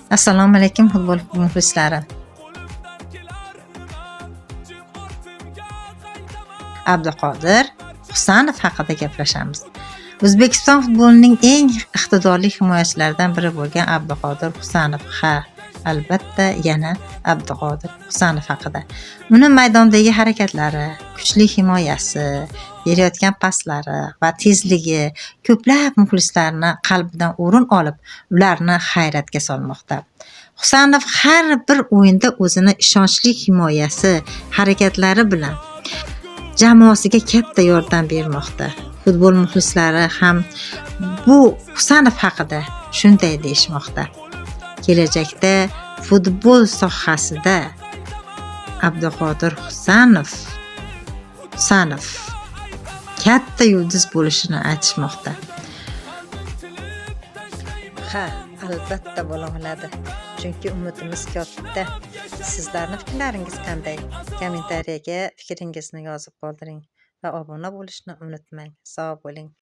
Assalomu alaykum, futbol muxlislari. Abduqodir Husanov haqida gaplashamiz. O'zbekiston futbolining eng iqtidorli himoyachilaridan biri bo'lgan Abduqodir Husanov, ha, albatta, yana Abduqodir Husanov haqida. Uni maydondagi harakatlari, kuchli himoyasi, berayotgan paslari va tezligi ko'plab muxlislarni qalbidan o'rin olib, ularni hayratga solmoqda. Husanov har bir o'yinda o'zini ishonchli himoyasi, harakatlari bilan jamoasiga katta yordam bermoqda. Futbol muxlislari ham bu Husanov haqida shunday deyishmoqda: Kelajakda futbol sohasida Abduqodir Husanov katta yulduz bo'lishini aytishmoqda. Ha, albatta bo'la oladi. Chunki umidimiz katta. Sizlarni fikrlaringiz qanday? Kommentariyaga fikringizni yozib qoldiring va obuna bo'lishni unutmang. Sog' bo'ling.